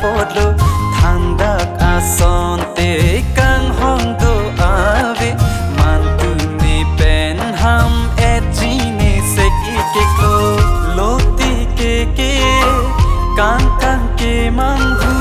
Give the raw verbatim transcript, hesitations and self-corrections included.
Potlo thangdak asonte kanghong do ave, mantu ne pen ham etji ne sek ikeklo, loti keke kangkang ke manghu